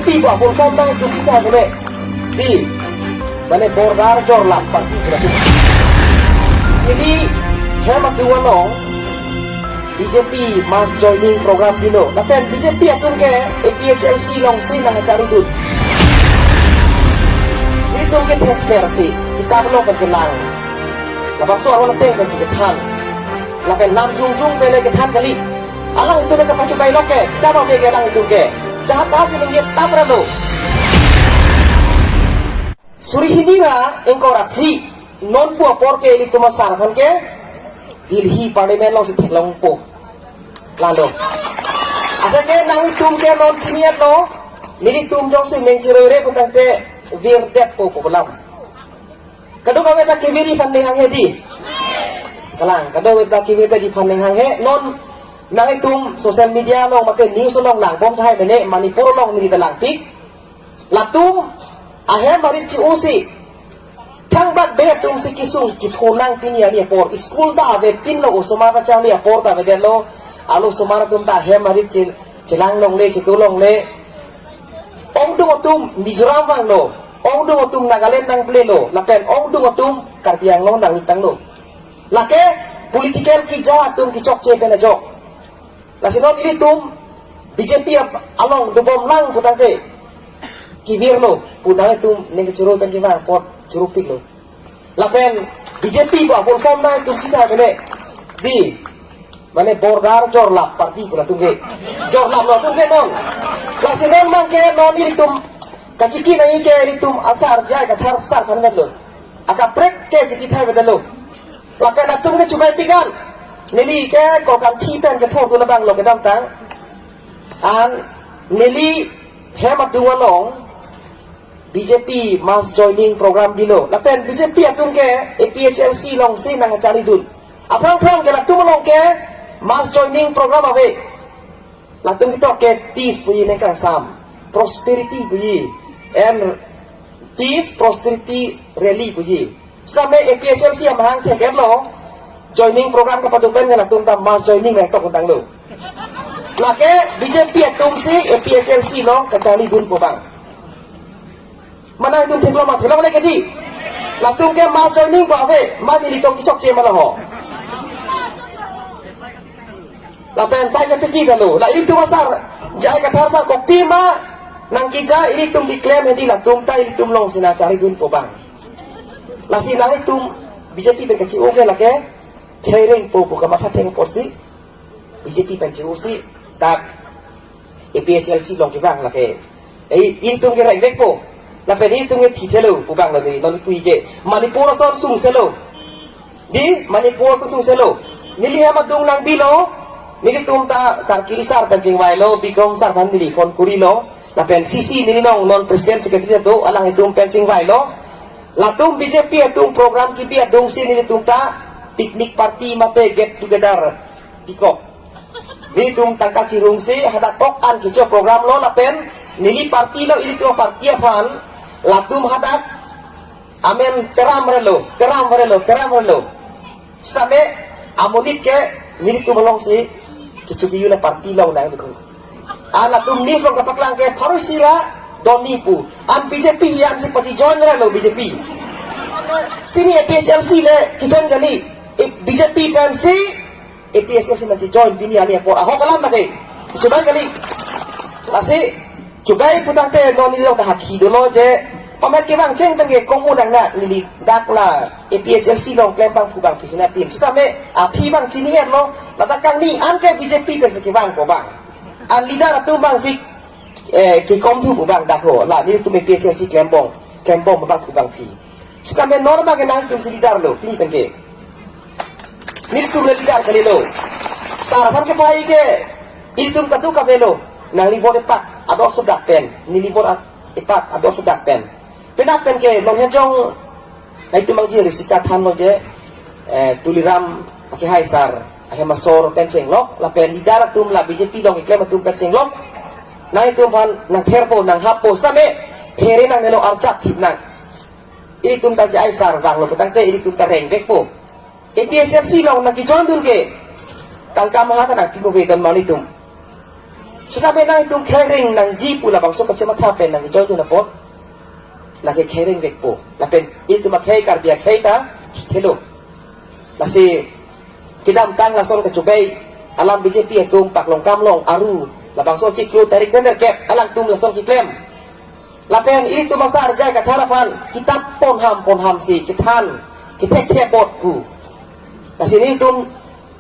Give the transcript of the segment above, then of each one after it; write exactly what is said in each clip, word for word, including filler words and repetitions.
P ba full form nangtum kita bole. Di. Mane border jorlap party pura tu. Jadi hem adung along B J P mass joining program pilo. Lapen B J P atum ke A P H L C alongsi nangcharlidun. Ilitum ke thekser si kitab along kelang. Labangso arlo ateng pensi kethan. Lapen lam jongjong pele kethan kali. Alanglitum ke pachubai lok ke, kita bang ke alanglitum ke. Jahat bahas ini dia tam ralo. Suri hini ra ingkoi ra phli, non pu apor ke ilitum asar aphan ke Delhi Parliament alongsi theklongpo. Lalo. Asai ke nangtum ke non chiniat lo, nelitum jongsi neng chiroi re putangte virdetpo pu alam. Kadokave ta kevir aphan ning hanghe di. Kalang, kadokave ta kevir ta aphan ning hanghe. Non nangtum social media along mate news along langbom tahai mene Manipur along neli ta langpik. Latum ahem arit chi-o si. Thangbak be atum si kesung kethonang pini arni apor. School ta avepinlo, osomar ta charli apor ta avedetlo. Alo osomar atum ta ahem arit che-, chelang longle, cheto longle. Ongdung atum Mizoram vanglo. Ongdung atum Nagaland nangplelo. Lapen ongdung atum Karbi Anglong nangtanglo. Lake political keja atum kechokche pen ajok. Lasi non ilitum B J P ap-, along dobom lang putangte kevirlo, putang itum neng kechoro pen kevang apot choro piklo. Lapen B J P ba full form nangtum kita bole. Di. Mane border jorlap party pura atum ke. Jorlaplo atum ke non. Lasi non mang ke non ilitum kachiki nangji ke ilitum asar J I Kathar sar aphan lo. Akaprek ke chiki thai avedetlo. Lapen atum ke chubai pigan. Neli ke Kolkangthi pen kethordun abanglo kedamtang. An neli hem adung along B J P mass joining program pilo. Lapen B J P atum ke A P H L C alongsi nangcharlidun. Aphrang phrang ke latum along ke mass joining program ave. Latum ketok ke peace puji neng kangsam, prosperity puji, and peace, prosperity rally puji. Sitame A P H L C amahang thek-etlo, joining program kapado pen ke latum ta mass joining nangtok untanglo. Lake B J P atum si A P H L C along kacharlidunpo bang. Mane itum theklo ma, theklo le ke di. Latum ke mass joining ba ave, mane ilitum kechokche ma lo ho. Lapen sai ke tiki kalo. La ilitum asar, J I Kathar sar kopima nangkeja, ilitum keklem hedi latum ta ilitum alongsi nangcharlidunpo bang. Lasi nangtum B J P pen kachi-o ke lake, khereng po pu kamatha theng apotsi B J P pen chi-o si, dak A P H L C along kevang lake. Eh, ilitum ke rengvekpo. Lapen ilitum ke thithelo pu abanglo di, non pui ke. Manipur ason sungselo. Di, Manipur ason sungselo. Neli hem adung nangbilo, nelitum ta sar Kiri sar pen chingvailo, Bikrom sar aphan neli phone kurilo. Lapen C C neli along non president secretary do, alanglitum pen chingvailo. Latum B J P atum program kebi adungsi nelitum ta picnic party mate get together pikok. Nelitum tangka chirungsi hadak ok an kecho program lo lapen neli party lo, ilitum party aphan latum hadak amen teram relo, teram relo, teram relo. Sitame amonit ke nelitum alongsi kecho ke-un aparty along nangdukhu. An latum news along kapaklang ke pharo isi ra doni pu. An B J P ansi party join relo B J P. Pini A P H L C le kejoin kali. Eh, B J P pensi A P H L C nangkejoin pini arni apor. Ahok alam lake. Chubai kali. Lasi chubai putangte non neli along ta hakhi dolo je, pamet kevang cheng tangke komu nang na neli dak la A P H L C along klem abang pu abang pisi na tin. Sitame aphi abang chini-etlo, ladak kangni an ke B J P pensi kevangpo abang. An leader atum abangsi, eh, kekom thu pu abang dak ho, la nelitum A P H L C klembom, klembom abang pu abang phi. Sitame normal ke nangtumsi leader lo, pini pen ke. Nelitum le leader kalilo. Sar aphan kepai ke, ilitum kadokave lo, nangli vote epak, ador sodak pen, neli vote a-, epak, ador sodak pen. Penap pen ke, non hejong, nangtum abangji risika thanlo je, eh, Tuliram, akehai sar, ahem asor pen chenglok, lapen leader atum la B J P along keklem atum pen chenglok. Nangtum aphan, nangtherpo, nanghappo, sitame, phere nangnelo archak thip nang. Ilitum ta J I sar vanglo putangte ilitum ta rengvekpo. A P H L C along nangkejoindun ke tangka maha ta nangpi mo beton ma ilitum. Seta pen nanglitum khereng nangji pu labangso kachematha pen nangjoin dun apot, lake khereng vekpo. Lapen ilitum akhei, Karbi akhei ta thelo. Lasi kedamtang lason kachobei alam B J P atum paklongkam long aru, labangso chiklo tarik tender kep alangtum lason keklem. Lapen ilitum asar J I Kathar aphan kitap ponham ponham si kethan, kethek thepot pu. Lasi nelitum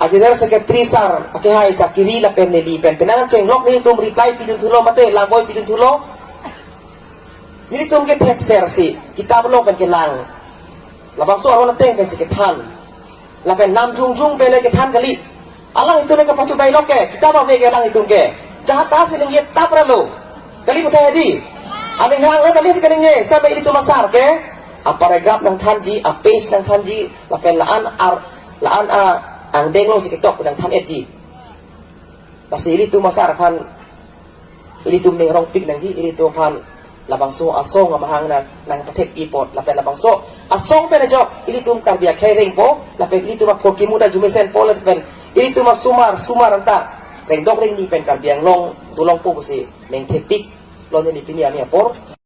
a General Secretary sar akehai Sakiri lapen neli pen penang chenglok nelitum reply pidun thulo mate langboi pidun thulo. Nelitum kethekser si kitap along pen kelang. Labangso aron ateng pen si kethan. Lapen nam jungjung pen le kethan kali. Alanglitum ke pachu bailok ke, kitap ave ke alanglitum ke. Jahat ta si ningje tap ra lo. Kali puthot hedi. Aning hang le kali si kaningje, sampai ilitum asar ke. A paragraph nangthanji, a page nangthanji, lapen la-an ar, la-an a angdeng lo si ketok nangthan-etji. Lasi ilitum asar aphan ilitum ning rongpik nangji, ilitum aphan labangso asong amahang na nangpathek pi apot, lapen labangso asong pen ajok ilitum Karbi akhei rengpo, lapen ilitum apho kimu ta arjumesenpo, lapen ilitum asomar, somar anta rengdok rengni pen Karbi Anglong dolongpo pusi ningthepik lo neli pini arni apor.